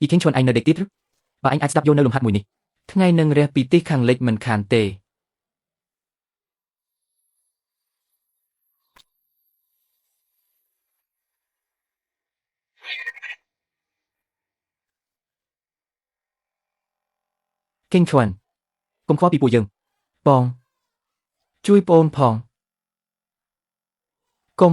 យីខេងឈួនឯងនៅដេកទៀតឬបើឯងអាចស្ដាប់យកនៅលំហាត់មួយនេះថ្ងៃនឹងរះពីទិសខាងលិចមិនខានទេ ខេងឈួនកុំខ្វល់ពីពួកយើងបងជួយប្អូនផងកុំ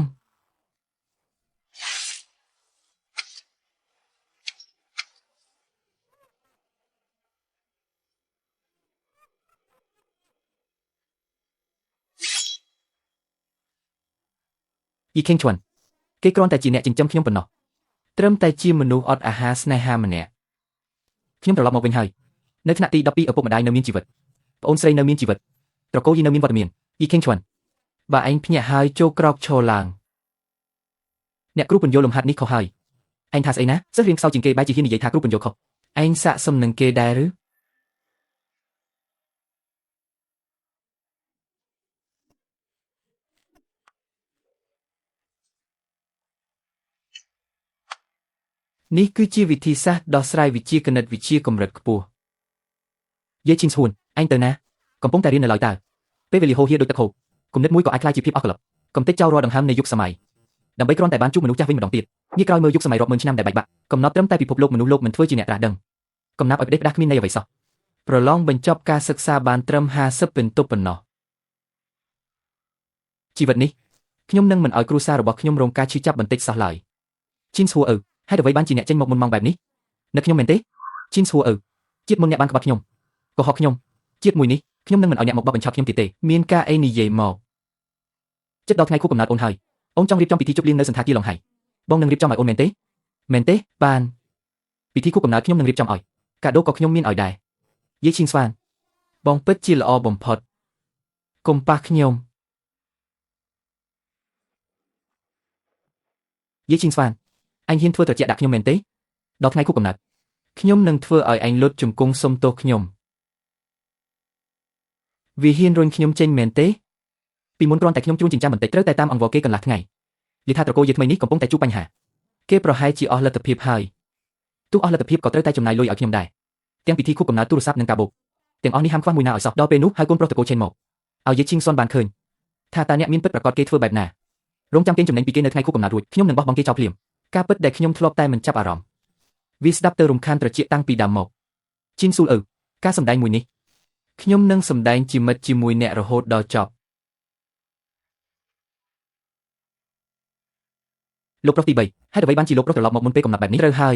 យីខេងឈួនគេគ្រាន់តែជាអ្នកចិញ្ចឹមខ្ញុំប៉ុណ្ណោះត្រឹមតែជាមនុស្សអត់អាហារស្នេហាម្នាក់ខ្ញុំត្រឡប់មកវិញហើយនៅថ្នាក់ទី12ឪពុកម្ដាយនៅមានជីវិតប្អូនស្រីនៅមានជីវិតត្រកូលយីនៅមានវត្តមានយីខេងឈួនបើឯងភ្ញាក់ហើយចូលក្រោកឈរឡើងអ្នកគ្រូពន្យល់លំហាត់នេះខុសហើយឯងថាស្អីណាសិស្សរៀនខ្សោយជាងគេបែរជាហ៊ាននិយាយថាគ្រូពន្យល់ខុសឯងសាកសមនឹងគេដែរឬនេះគឺជាវិធីសាស្ត្រដោះស្រាយវិជ្ជាគណិតវិទ្យាកម្រិតខ្ពស់យេឈីងស្ហួនឯងទៅណាកំពុងតែរៀននៅឡើយតើពេលវេលាហូរហៀដូចទឹកហូរគំនិតមួយក៏អាចក្លាយជាភាពអស់កលិបកំទេចចោលរាល់ដង្ហើមនៃយុគសម័យដើម្បីគ្រាន់តែបានជួបមនុស្សចាស់វិញម្ដងទៀតងាកក្រោយមើលយុគសម័យរាប់ម៉ឺនឆ្នាំដែលបែកបាក់កំណត់ត្រឹមតែពិភពលោកមនុស្សលោកមិនធ្វើជាអ្នកត្រាស់ដឹងកំណាប់ឲ្យផ្ដេសផ្ដាស់គ្មានន័យអ្វីសោះប្រឡងបញ្ចប់ការសិក្សាបានត្រឹម50ពិន្ទុប៉ុណ្ណោះជីវិតនេះខ្ញុំនឹងមិនឲ្យគ្រួសាររបស់ខ្ញុំរងការឈឺចាប់បន្តិចសោះឡើយជីនស្ហួរឪហេតុអ្វីបានជាអ្នកចេញមកមុនម៉ោងបែបនេះនឹកខ្ញុំមែនទេជីនស្ហួរឪជាតិមុនអ្នកបានក្បត់ខ្ញុំកុហកខ្ញុំជាតិមួយនេះខ្ញុំនឹងមិនឲ្យអ្នកមកបោះបញ្ឆោតខ្ញុំទៀតទេមានការអីនិយាយមកចិត្តដល់ថ្ងៃខួបកំណើតអូនហើយអូនចង់រៀបចំពិធីជប់លៀងនៅសណ្ឋាគារឡុងហៃបងនឹងរៀបចំឲ្យអូនមែនទេមែនទេបានពិធីខួបកំណើតខ្ញុំនឹងរៀបចំឲ្យកាដូក៏ខ្ញុំមានឲ្យដែរយេឈីងស្វានបងពិតជាល្អបំផុតកុំប៉ះខ្ញុំយេឈីងស្វានអញហ៊ានធ្វើត្រជាក់ដាក់ខ្ញុំមែនទេដល់ថ្ងៃខួបកំណើតខ្ញុំនឹងធ្វើឲ្យឯងលុតជង្គង់សុំទោសខ្ញុំវាហ៊ានរុញខ្ញុំចេញមែនទេពីមុនគ្រាន់តែខ្ញុំជួនចិញ្ចាំបន្តិចត្រូវតែតាមអង្វរគេកន្លះថ្ងៃនិយាយថាត្រកូលយាថ្មីនេះកំពុងតែជួបបញ្ហាគេប្រហែលជាអស់លទ្ធភាពហើយទោះអស់លទ្ធភាពក៏ត្រូវតែចំណាយលុយឲ្យខ្ញុំដែរទាំងពិធីខួបកំណើតទូរស័ព្ទនិងកាបូបទាំងអស់នេះហាមខ្វះមួយណាឲ្យសោះដល់ពេលនោះហើយកូនប្រុសត្រកូលឆេនមកឲ្យយាយឈីងសុនបានឃើញថាតើអ្នកមានពិតប្រាកដគេធ្វើបែបណារងចាំគេចំណេញពីគេនៅថ្ងៃខួបកំណើតរួចខ្ញុំនឹងបោះបង់គេចោលភ្លាមការពិតដែលខ្ញុំធ្លាប់តែមិនចាប់អារម្មណ៍វាស្ដាប់ទៅរំខានត្រចៀកតាំងពីដើមមកជីនស៊ូលឪការសម្ដែងមួយនេះខ្ញុំនឹងសម្ដែងជាមិត្តជាមួយអ្នករហូតដល់ចប់លោកប្រុសទី3ហេតុអ្វីបានជាលោកប្រុសត្រឡប់មកមុនពេលកំណត់បែបនេះត្រូវហើយ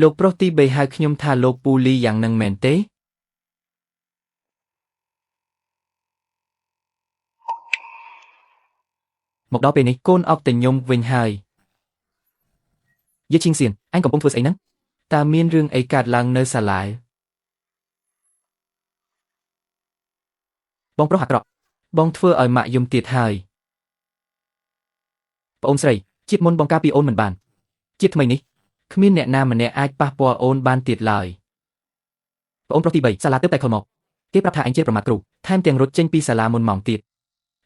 លោកប្រុសទី3ហៅខ្ញុំថាលោកពូលីយ៉ាងនឹងមែនទេមកដល់ពេលនេះកូនអុកតែញុំវិញហើយយេឈីងសៀនអញកំពុងធ្វើស្អីហ្នឹងតើមានរឿងអីកើតឡើងនៅសាលាបងប្រុសអាក្រក់បងធ្វើឲ្យម៉ាក់យំទៀតហើយប្អូនស្រីជាតិមុនបងការពីអូនមិនបានជាតិថ្មីនេះគ្មានអ្នកណាម្នាក់អាចប៉ះពាល់អូនបានទៀតឡើយប្អូនប្រុសទី3សាលាទើបតែខលមកគេប្រាប់ថាអញជាប្រមាថគ្រូថែមទាំងរត់ចេញពីសាលាមុនម៉ោងទៀត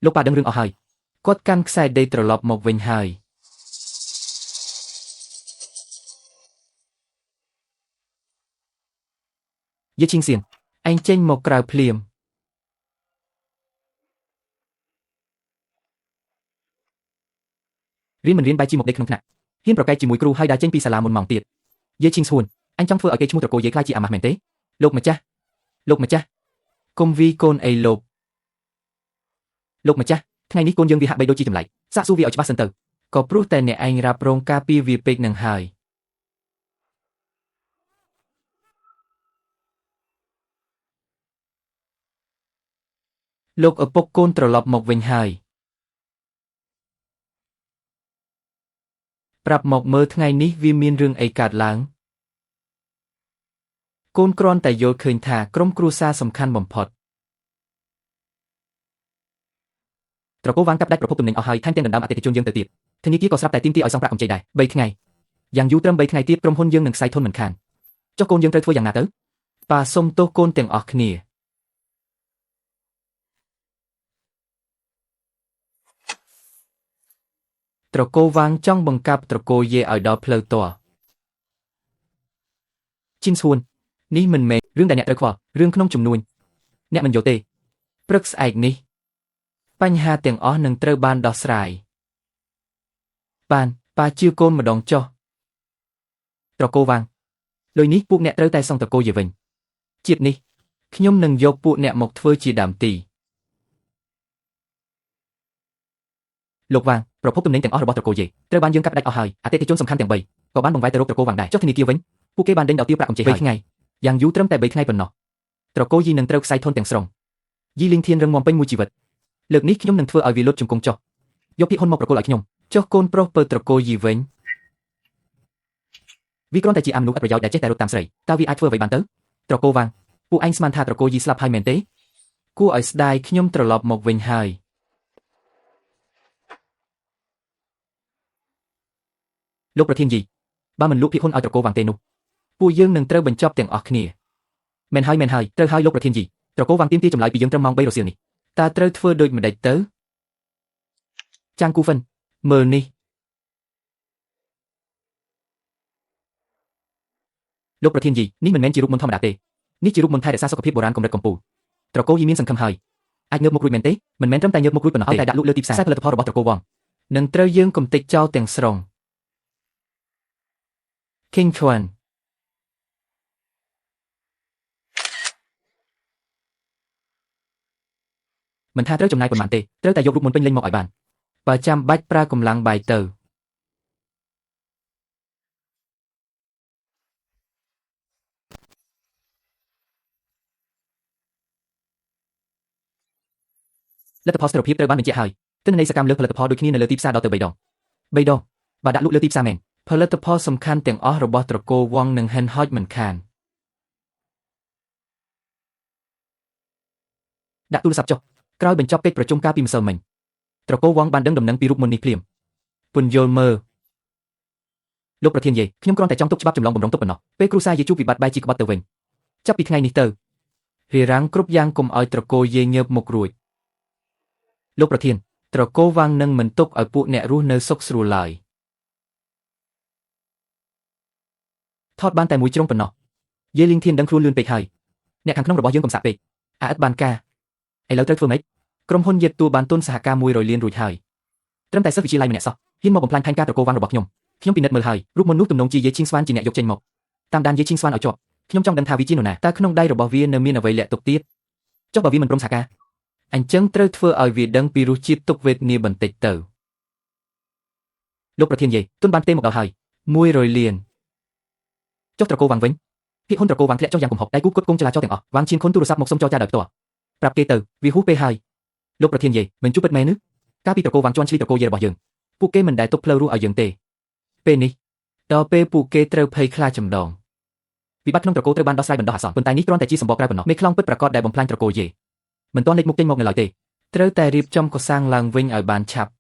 លោកប៉ាដឹងរឿងអស់ហើយគាត់កាន់ខ្សែដីត្រឡប់មកវិញហើយយេឈីងសៀនឯងចេញមកក្រៅភ្លាមរៀនមិនរៀនបែរជាមកដេកក្នុងថ្នាក់ហ៊ានប្រកែកជាមួយគ្រូហើយដើរចេញពីសាលាមុនម៉ោងទៀតយេឈីងស្ហួនអញចង់ធ្វើឲ្យគេឈ្មោះត្រកូលយាយខ្លាចជាអាម៉ាស់មែនទេលោកម្ចាស់លោកម្ចាស់កុំវីកូនអីលោកលោកម្ចាស់ថ្ងៃនេះកូនយើងវាហាក់បីដូចជាចម្លែកសាកសួរវាឲ្យច្បាស់សិនទៅក៏ព្រោះតែអ្នកឯងរ៉ាប់រងការពារវាពេកនឹងហើយលោកឪពុកកូនត្រឡប់មកវិញហើយប្រាប់មកមើលថ្ងៃនេះវាមានរឿងអីកើតឡើងកូនគ្រាន់តែយល់ឃើញថាក្រុមគ្រួសារសំខាន់បំផុតត្រកូលវាងកាប់ដាច់ប្រភពទំនិញអស់ហើយថែមទាំងដណ្ដើមអតិថិជនយើងទៅទៀតធនាគារក៏ស្រាប់តែទាមទារឲ្យសងប្រាក់កម្ចីដែរ3ថ្ងៃយ៉ាងយូរត្រឹម3ថ្ងៃទៀតក្រុមហ៊ុនយើងនឹងខ្សែធនមិនខានចុះកូនយើងត្រូវធ្វើយ៉ាងណាទៅប៉ាសុំទោសកូនទាំងអស់គ្នាត្រកូលវាងចង់បង្កាប់ត្រកូលយេឲ្យដល់ផ្លូវត ជីនសួននេះមិនមែនរឿងដែលអ្នកត្រូវខ្វល់រឿងក្នុងជំនួញអ្នកមិនយល់ទេព្រឹកស្អែកនេះបញ្ហាទាំងអស់នឹងត្រូវបានដោះស្រាយបានប៉ាជឿកូនម្ដងចុះត្រកូលវាំងលុយនេះពួកអ្នកត្រូវតែសងត្រកូលយាវិញជាតិនេះខ្ញុំនឹងយកពួកអ្នកមកធ្វើជាដើមទីលោកវាងប្រភពទំនិញទាំងអស់របស់ត្រកូលយេត្រូវបានយើងកាត់ផ្ដាច់អស់ហើយអតិថិជនសំខាន់ទាំង3ក៏បានបង្វែរទៅរកត្រកូលវាងដែរចុះធនាគារវិញពួកគេបានដេញដល់ទារប្រាក់កម្ចីហើយ3ថ្ងៃយ៉ាងយូរត្រឹមតែ3ថ្ងៃប៉ុណ្ណោះត្រកូលយីនឹងត្រូវខ្សែធនទាំងស្រុងយីលីងធានរឹងមាំពេញមួយជីវិតលើកនេះខ្ញុំនឹងធ្វើឲ្យវាលុតជង្គង់ចុះយកភាគហ៊ុនមកប្រគល់ឲ្យខ្ញុំចុះកូនប្រុសពើត្រកូលយីវិញវាគ្រាន់តែជាអាមនុស្សឥតប្រយោជន៍ដែលចេះតែរត់តាមស្រីតើវាអាចធ្វើអ្វីបានទៅត្រកូលវាងពួកឯងស្មានថាត្រកូលយីស្លាប់ហើយមែនទេគួរឲ្យស្ដាយខ្ញុំត្រឡប់មកវិញហើយលោកប្រធានយីបើមិនលក់ភាគហ៊ុនឲ្យត្រកូលវាងទេនោះពួកយើងនឹងត្រូវបញ្ចប់ទាំងអស់គ្នាមែនហើយមែនហើយត្រូវហើយលោកប្រធានយីត្រកូលវាងទាមទារចម្លើយពីយើងត្រឹមម៉ោង3រសៀលនេះតើត្រូវធ្វើដូចម្ដេចទៅចាងគូហ្វិនមើលនេះលោកប្រធានយីនេះមិនមែនជារូបមន្តធម្មតាទេនេះជារូបមន្តថែរក្សាសុខភាពបុរាណកម្រិតកំពូលត្រកូលយីមានសង្ឃឹមហើយអាចងើបមុខរួចមែនទេមិនមែនត្រឹមតែងើបមុខរួចប៉ុណ្ណោះតែដាក់លក់លើទីផ្សារផលិតផលរបស់ត្រកូលវងនឹងត្រូវយើងកំទេចចោលទាំងស្រុង King Chuan មិនថាត្រូវចំណាយប៉ុន្មានទេត្រូវតែយករូបមន្តពេញលេញមកឲ្យបានបើចាំបាច់ប្រើកម្លាំងបាយទៅលទ្ធផលស្ថិរភាពត្រូវបានបញ្ជាក់ហើយទិន្នន័យសកម្មលើផលិតផលដូចគ្នានៅលើទីផ្សារដល់ទៅ3ដង3ដងបើដាក់លក់លើទីផ្សារមែនផលិតផលសំខាន់ទាំងអស់របស់ត្រកូលវងនឹងហិនហោចមិនខានដាក់ទូរស័ព្ទចុះក្រោយបញ្ចប់កិច្ចប្រជុំកាលពីម្សិលមិញត្រកូលវងបានដឹងដំណឹងពីរូបមន្តនេះភ្លាមពន្យល់មើលលោកប្រធានយេខ្ញុំគ្រាន់តែចង់ទុកច្បាប់ចម្លងបំរុងទុកប៉ុណ្ណោះពេលគ្រូសាយេជួបវិបត្តិបែរជាក្បត់ទៅវិញចាប់ពីថ្ងៃនេះទៅរារាំងគ្រប់យ៉ាងកុំឲ្យត្រកូលយេងើបមុខរួចលោកប្រធានត្រកូលវាងនឹងមិនទុកឲ្យពួកអ្នករស់នៅសុខស្រួលឡើយថតបានតែមួយជ្រុងប៉ុណ្ណោះយេលីងធានដឹងខ្លួនលឿនពេកហើយអ្នកខាងក្នុងរបស់យើងកំសាកពេកអាឥតបានការឥឡូវត្រូវធ្វើម៉េចក្រុមហ៊ុនយេតួបានទុនសហការ100លានរួចហើយត្រឹមតែសិស្សវិទ្យាល័យម្នាក់សោះហ៊ានមកបំផ្លាញផែនការត្រកូលវាងរបស់ខ្ញុំខ្ញុំពិនិត្យមើលហើយរូបមន្តនោះទំនងជាយេឈីងស្វានជាអ្នកយកចេញមកតាមដានយេឈីងស្វានឲ្យជាប់ខ្ញុំចង់ដឹងថាវាជានរណាតើក្នុងដៃរបស់វានៅមានអ្វីលាក់ទុកទៀតចុះបើវាមិនព្រមសហការអញ្ចឹងត្រូវធ្វើឲ្យវាដឹងពីរសជាតិទុក្ខវេទនាបន្តិចទៅលោកប្រធានយេទុនបានផ្ទេរមកដល់ហើយ100លានចុះត្រកូលវាងវិញភាគហ៊ុនត្រកូលវាងធ្លាក់ចុះយ៉ាងគំហុកតែគូផ្គត់ផ្គង់ចរាចរណ៍ទាំងអស់វាងឈានខុនទូរស័ព្ទមកសុំចរចាដោយផ្ទាល់ប្រាប់គេទៅវាហួសពេលហើយលោកប្រធានយេមិនជួបពិតមែនឬកាលពីត្រកូលវាងជន់ឈ្លីត្រកូលយេរបស់យើងពួកគេមិនដែលទុកផ្លូវរស់ឲ្យយើងទេពេលនេះដល់ពេលពួកគេត្រូវភ័យខ្លាចចម្ដងវិបត្តិក្នុងត្រកូលត្រូវបានដោះស្រាយបណ្ដោះអាសន្នប៉ុន្តែនេះគ្រាន់តែជាសម្បកក្រៅប៉ុណ្ណោះមេខ្លោងពិតប្រាកដដែលបំផ្លាញត្រកូលយេមិនទាន់លេចមុខចេញមកនៅឡើយទេត្រូវតែរៀបចំកសាងឡើងវិញឲ្យបានឆាប់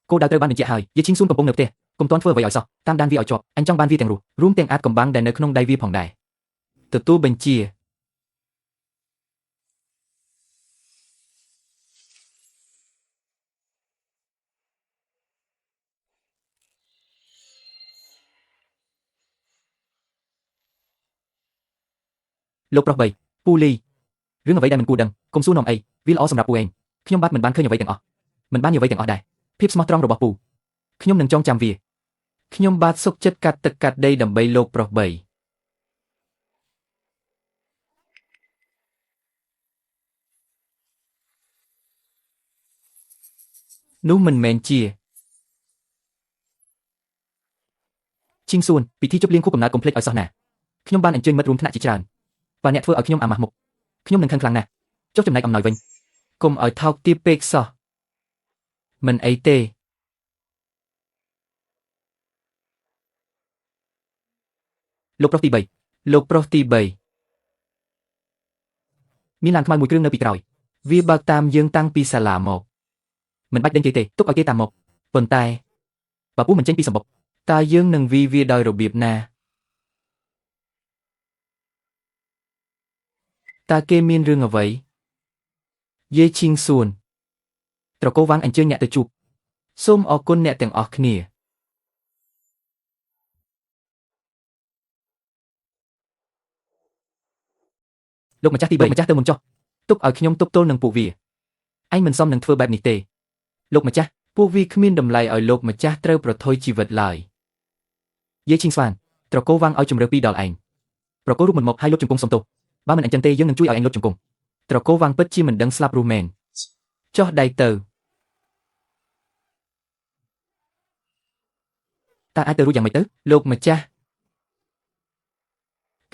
គោលដៅត្រូវបានបញ្ជាក់ហើយយេឈីងស៊ូនកំពុងនៅផ្ទះកុំទាន់ធ្វើអ្វីឲ្យសោះតាមដានវាឲ្យជាប់អញចង់បានវាទាំងរស់រួមទាំងអាចកំបាំងដែលនៅក្នុងដៃវាផងដែរទទួលបញ្ជាលោកប្រុស3ពូលីរឿងអ្វីដែលមិនគួរដឹងកុំសួរនាំអីវាល្អសម្រាប់ពូឯងខ្ញុំបាទមិនបានឃើញអ្វីទាំងអស់មិនបានអ្វីទាំងអស់ដែរភាពស្មោះត្រង់របស់ពូខ្ញុំនឹងចងចាំវាខ្ញុំបាទសុខចិត្តកាត់ទឹកកាត់ដីដើម្បីលោកប្រុស3នោះមិនមែនជាជីងសួនពិធីជប់លៀងខួបកំណើតកុំភ្លេចឲ្យសោះណាខ្ញុំបានអញ្ជើញមិត្តរួមថ្នាក់ជាច្រើនបើអ្នកធ្វើឲ្យខ្ញុំអាម៉ាស់មុខខ្ញុំនឹងខឹងខ្លាំងណាស់ចុះចំណែកអំណោយវិញកុំឲ្យថោកទាបពេកសោះមិនអីទេលោកប្រុសទី3លោកប្រុសទី3មានឡានខ្មៅមួយគ្រឿងនៅពីក្រោយវាបើកតាមយើងតាំងពីសាលាមកមិនបាច់ដេញគេទេទុកឲ្យគេតាមមកប៉ុន្តែបើពូមិនចេញពីសម្បុកតើយើងនឹងវីវាដោយរបៀបណាតើគេមានរឿងអ្វីយេឈីងសួនត្រកូលវាងអញ្ជើញអ្នកទៅជួបសូមអរគុណអ្នកទាំងអស់គ្នា លោកម្ចាស់ទី3លោកម្ចាស់ទៅមុនចុះទុកឲ្យខ្ញុំទប់ទល់នឹងពួកវាឯងមិនសមនឹងធ្វើបែបនេះទេលោកម្ចាស់ពួកវាគ្មានតម្លៃឲ្យលោកម្ចាស់ត្រូវប្រថុយជីវិតឡើយយេឈីងស្វានត្រកូលវាំងឲ្យជំរឿពីដល់ឯងប្រកូលរូបមិនមកឲ្យលុបជង្គង់សុំទោសបើមិនអញ្ចឹងទេយើងនឹងជួយឲ្យឯងលុបជង្គង់ត្រកូលវាំងពិតជាមិនដឹងស្លាប់រស់មែនចោះដៃទៅតើអាចទៅរួចយ៉ាងម៉េចទៅលោកម្ចាស់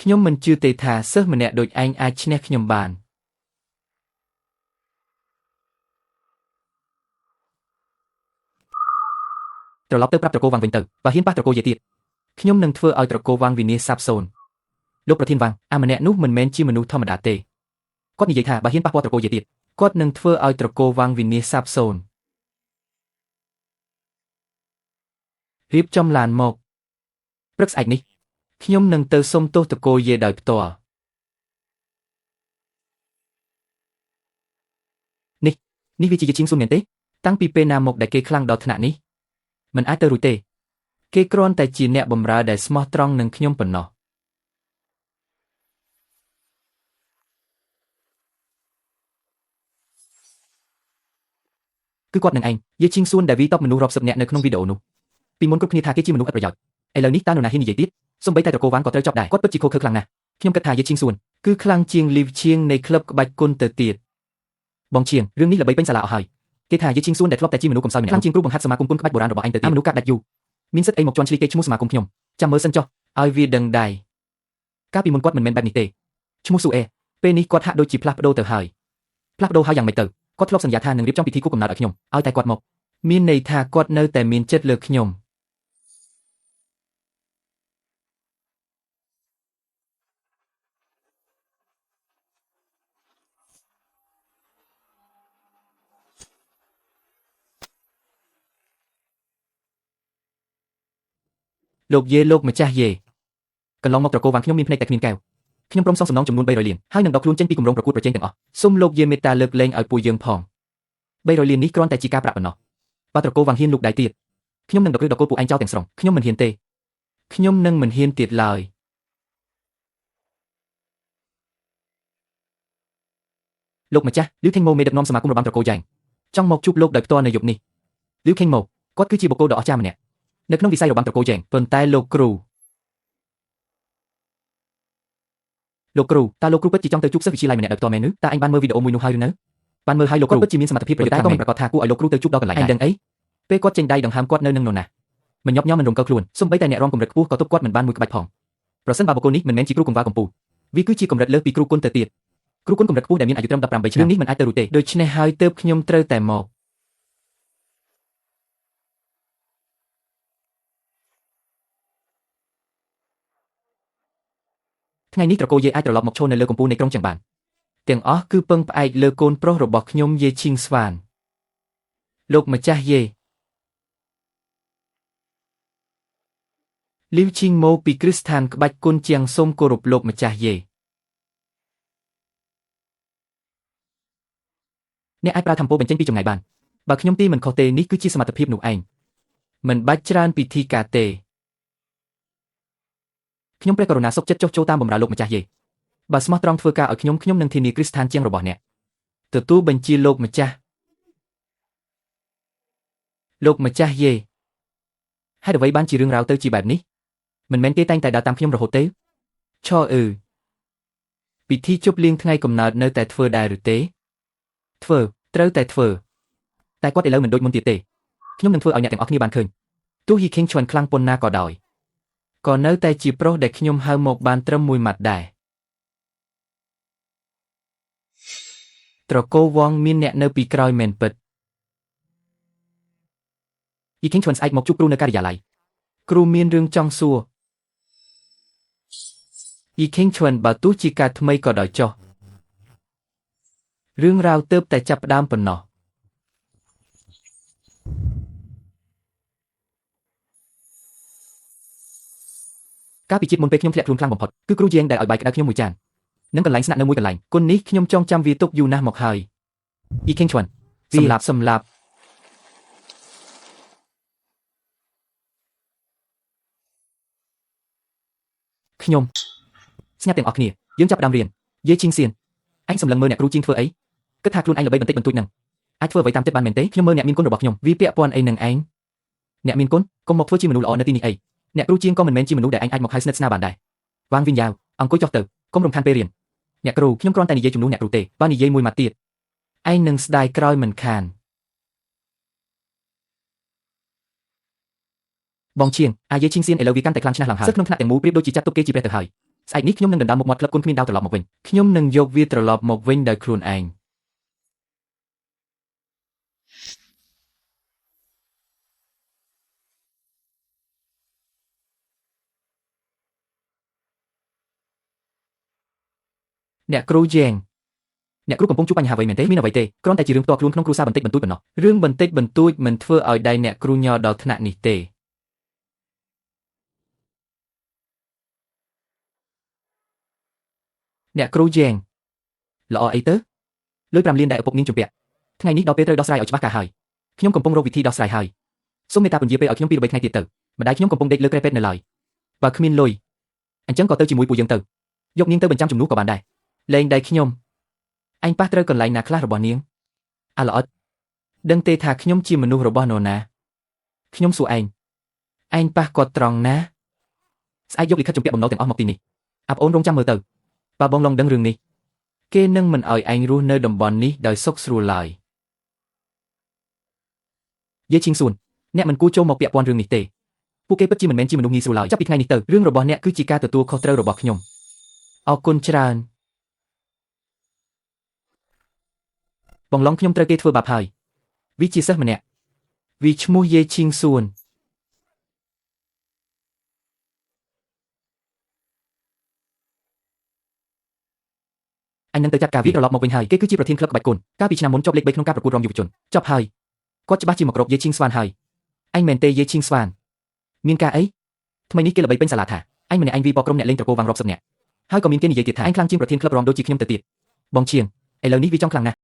ខ្ញុំមិនជឿទេថាសិស្សម្នាក់ដូចឯងអាចឈ្នះខ្ញុំបានត្រឡប់ទៅប្រាប់ត្រកូលវាំងវិញទៅបើហ៊ានប៉ះត្រកូលយេទៀតខ្ញុំនឹងធ្វើឲ្យត្រកូលវាំងវិនាសសាបសូន្យលោកប្រធានវាំងអាម្នាក់នោះមិនមែនជាមនុស្សធម្មតាទេគាត់និយាយថាបើហ៊ានប៉ះពាល់ត្រកូលយេទៀតគាត់នឹងធ្វើឲ្យត្រកូលវាំងវិនាសសាបសូន្យរៀបចំឡានមកព្រឹកស្អែកនេះខ្ញុំនឹងទៅសុំទោសត្រកូលយេដោយផ្ទាល់នេះវាជាជាងស៊ុនមែនទេតាំងពីពេលណាមកដែលគេខ្លាំងដល់ថ្នាក់នេះមិនអាចទៅរួចទេគេគ្រាន់តែជាអ្នកបម្រើដែលស្មោះត្រង់នឹងខ្ញុំប៉ុណ្ណោះគឺគាត់នឹងឯងយេឈីងសួនដែលវីតបមនុស្សរាប់សិបនាក់នៅក្នុងវីដេអូនោះពីមុនគ្រប់គ្នាថាគេជាមនុស្សឥតប្រយោជន៍ឥឡូវនេះតើនរណាហ៊ាននិយាយទៀតសូម្បីតែត្រកូលវាងក៏ត្រូវចប់ដែរគាត់ពិតជាខូខើខ្លាំងណាស់ខ្ញុំគិតថាយេឈីងសួនគឺខ្លាំងជាងលីវឈៀងនៃក្លឹបក្បាច់គុណទៅទៀតបងឈៀងរឿងនេះល្បីពេញសាលាអស់ហើយគេថាយេឈីងសួនដែលធ្លាប់តែជាមនុស្សកំសោយម្នាក់ខ្លាំងជាងគ្រូបង្ហាត់សមាគមគុណក្បាច់បុរាណរបស់អញទៅទៀតមនុស្សកាក់ដាច់យូរមានសិទ្ធិអីមកជន់ឈ្លីគេឈ្មោះសមាគមខ្ញុំចាំមើលសិនចុះឲ្យវាដឹងដៃកាលពីមុនគាត់មិនមែនបែបនេះទេឈ្មោះស៊ូអេពេលនេះគាត់ហាក់ដូចជាផ្លាស់ប្ដូរទៅហើយផ្លាស់ប្ដូរហើយយ៉ាងម៉េចទៅគាត់ធ្លាប់សន្យាថានឹងរៀបចំពិធីខួបកំណើតឲ្យខ្ញុំឲ្យតែគាត់មកមានន័យថាគាត់នៅតែមានចិត្តលើខ្ញុំលោកយេលោកម្ចាស់យេកន្លងមកត្រកូលវាងខ្ញុំមានភ្នែកតែគ្មានកែវខ្ញុំព្រមសងសំណងចំនួន300លានហើយនឹងដកខ្លួនចេញពីគម្រោងប្រកួតប្រជែងទាំងអស់សូមលោកយេមេត្តាលើកលែងឲ្យពួកយើងផង300លាននេះគ្រាន់តែជាការប្រាក់ប៉ុណ្ណោះបើត្រកូលវាងហ៊ានលូកដៃទៀតខ្ញុំនឹងដកគ្រឹះដកគោលពួកឯងចោលទាំងស្រុងខ្ញុំមិនហ៊ានទេខ្ញុំនឹងមិនហ៊ានទៀតឡើយលោកម្ចាស់លីវខេងម៉ូមេដឹកនាំសមាគមរបាំត្រកូលយ៉ែងចង់មកជួបលោកដោយផ្ទាល់នៅយប់នេះលីវខេងម៉ូគាត់គឺជាបុគ្គលដ៏អស្ចារ្យម្នាក់នៅក្នុងវិស័យរបាំត្រកូលយ៉ែងប៉ុន្តែលោកគ្រូតើលោកគ្រូពិតជាចង់ទៅជួបសិស្សវិទ្យាល័យម្នាក់ដោយផ្ទាល់មែនឬតើឯងបានមើលវីដេអូមួយនោះហើយឬនៅបានមើលហើយលោកគ្រូពិតជាមានសមត្ថភាពប្រយុទ្ធតែក៏មិនប្រាកដថាគួរឲ្យលោកគ្រូទៅជួបដល់កន្លែងឯងដឹងអីពេលគាត់ចេញដៃដង្ហើមគាត់នៅនឹងនរណាមិនញាប់ញ័រមិនរំកិលខ្លួនសូម្បីតែអ្នករំកម្រិតខ្ពស់ក៏ទប់គាត់មិនបានមួយក្បាច់ផងប្រសិនបើបុគ្គលនេះមិនមែនជាគ្រូកង្វល់កំពូលវាគឺជាកម្រិតលើសពីគ្រូគុណទៅទៀតគ្រូគុណកម្រិតខ្ពស់ដែលមានអាយុត្រឹម18ឆ្នាំនេះមិនអាចទៅរួចទេដូច្នេះហើយទើបខ្ញុំត្រូវតែមកថ្ងៃនេះត្រកូលយេអាចត្រឡប់មកឈរនៅលើកំពូលនៃក្រុងជាងបានទាំងអស់គឺពឹងផ្អែកលើកូនប្រុសរបស់ខ្ញុំយេឈីងស្វានលោកម្ចាស់យេលីវឈីងម៉ូពីគ្រឹះស្ថានក្បាច់គុណជាងសូមគោរពលោកម្ចាស់យេអ្នកអាចប្រើធម្មពលបញ្ចេញពីចម្ងាយបានបើខ្ញុំទីមិនខុសទេនេះគឺជាសមត្ថភាពនោះឯងមិនបាច់ច្រើនពិធីការទេខ្ញុំព្រះករុណាសុខចិត្តចុះចូលតាមបម្រើលោកម្ចាស់យេបើស្មោះត្រង់ធ្វើការឲ្យខ្ញុំខ្ញុំនឹងធានាគ្រឹះស្ថានជាងរបស់អ្នកទទួលបញ្ជាលោកម្ចាស់លោកម្ចាស់យេហេតុអ្វីបានជារឿងរ៉ាវទៅជាបែបនេះមិនមែនគេតែងតែដើរតាមខ្ញុំរហូតទេឆអឺពិធីជប់លៀងថ្ងៃកំណើតនៅតែធ្វើដែរឬទេធ្វើត្រូវតែធ្វើតែគាត់ឥឡូវមិនដូចមុនទៀតទេខ្ញុំនឹងធ្វើឲ្យអ្នកទាំងអស់គ្នាបានឃើញទោះយីខេងឈួនខ្លាំងប៉ុណ្ណាក៏ដោយក៏នៅតែជាប្រុសដែលខ្ញុំហៅមកបានត្រឹមមួយម៉ាត់ដែរត្រកូលវងមានអ្នកនៅពីក្រោយមែនពិតយីខេងឈួនស្អែកមកជួបគ្រូនៅការិយាល័យគ្រូមានរឿងចង់សួរយីខេងឈួនបើទោះជាការថ្មីក៏ដោយចុះរឿងរ៉ាវទើបតែចាប់ផ្ដើមប៉ុណ្ណោះកាលពីជាតិមុនពេលខ្ញុំធ្លាក់ខ្លួនខ្លាំងបំផុតគឺគ្រូជាងដែលឲ្យបាយក្តៅខ្ញុំមួយចាននិងកន្លែងស្នាក់នៅមួយកន្លែងគុណនេះខ្ញុំចងចាំវាទុកយូរណាស់មកហើយអ៊ីខេងឈួនសម្លាប់ខ្ញុំស្ងាត់ទាំងអស់គ្នាយើងចាប់ផ្ដើមរៀនយេឈីងសៀន ឯងសម្លឹងមើលអ្នកគ្រូជាងធ្វើអីគិតថាខ្លួនឯងល្បីបន្តិចបន្តួចនឹងអាចធ្វើអ្វីតាមចិត្តបានមែនទេខ្ញុំមើលអ្នកមានគុណរបស់ខ្ញុំវាពាក់ព័ន្ធអីនឹងឯងអ្នកមានគុណកុំមកធ្វើជាមនុស្សល្អនៅទីនេះអីអ្នកគ្រូជាងក៏មិនមែនជាមនុស្សដែលឯងអាចមកហៅស្និទ្ធស្នាលបានដែរវ៉ាងវិនយ៉ាវអង្គុយចុះទៅកុំរំខានពេលរៀនអ្នកគ្រូខ្ញុំគ្រាន់តែនិយាយជំនួសអ្នកគ្រូទេបើនិយាយមួយម៉ាត់ទៀតឯងនឹងស្ដាយក្រោយមិនខានបងឈៀងអាយេឈីងសៀនឥឡូវវាកាន់តែខ្លាំងឆ្នះឡើងហើយសិស្សក្នុងថ្នាក់ទាំងមូលប្រៀបដូចជាចាត់ទុកគេជាព្រះទៅហើយស្អែកនេះខ្ញុំនឹងដណ្ដើមមុខមាត់ក្លឹបគុណគ្មានដាវត្រឡប់មកវិញខ្ញុំនឹងយកវាត្រឡប់មកវិញដោយខ្លួនឯងអ្នកគ្រូយ៉េងអ្នកគ្រូកំពុងជួបបញ្ហាអ្វីមែនទេមានអ្វីទេគ្រាន់តែជារឿងផ្ទាល់ខ្លួនក្នុងគ្រួសារបន្តិចបន្តួចប៉ុណ្ណោះរឿងបន្តិចបន្តួចមិនធ្វើឲ្យដៃអ្នកគ្រូញ័រដល់ថ្នាក់នេះទេអ្នកគ្រូយ៉េងល្អអីទៅលុយ5លានដែលឪពុកនាងជំពាក់ថ្ងៃនេះដល់ពេលត្រូវដោះស្រាយឲ្យច្បាស់ការហើយខ្ញុំកំពុងរកវិធីដោះស្រាយហើយសូមមេត្តាពន្យាពេលឲ្យខ្ញុំ2 3ថ្ងៃទៀតទៅម្ដាយខ្ញុំកំពុងដេកលើគ្រែពេទ្យនៅឡើយបើគ្មានលុយអញ្ចឹងក៏ទៅជាមួយពួកយើងទៅយកនាងទៅបញ្ចាំជំនួសក៏បានដែរលែងដៃខ្ញុំអញប៉ះត្រូវកន្លែងណាខ្លះរបស់នាងអាល្អិតដឹងទេថាខ្ញុំជាមនុស្សរបស់នរណាខ្ញុំសួរឯងឯងប៉ះគាត់ត្រង់ណាស្អែកយកលិខិតជំពាក់បំណុលទាំងអស់មកទីនេះអាប់អូនរងចាំមើលទៅបើបងឡងដឹងរឿងនេះគេនឹងមិនឲ្យឯងរស់នៅតំបន់នេះដោយសុខស្រួលឡើយយេឈីងសួនអ្នកមិនគួរចូលមកពាក់ព័ន្ធរឿងនេះទេពួកគេពិតជាមិនមែនជាមនុស្សងាយស្រួលឡើយចាប់ពីថ្ងៃនេះទៅរឿងរបស់អ្នកគឺជាការទទួលខុសត្រូវរបស់ខ្ញុំអរគុណច្រើនបងឡងខ្ញុំត្រូវគេធ្វើបាបហើយវាជាសិស្សម្នាក់វាឈ្មោះយេឈីងសួនអញនឹងទៅចាត់ការវាត្រឡប់មកវិញហើយគេគឺជាប្រធានក្លឹបក្បាច់គុណកាលពីឆ្នាំមុនជាប់លេខ3ក្នុងការប្រកួតរំយុវជនចប់ហើយគាត់ច្បាស់ជាមករកយេឈីងស្វានហើយអញមែនទេយេឈីងស្វានមានការអីថ្មីនេះគេល្បីពេញសាលាថាអញម្នាក់អញវីបក្រុមអ្នកលេងត្រកូលវាងរាប់សិបនាក់ហើយក៏មានគេនិយាយទៀតថាអញខ្លាំងជាងប្រធានក្លឹបរំដូចជាខ្ញុំទៅទៀតបងឈៀងឥឡូវនេះវាចង់ខ្លាំងណាស់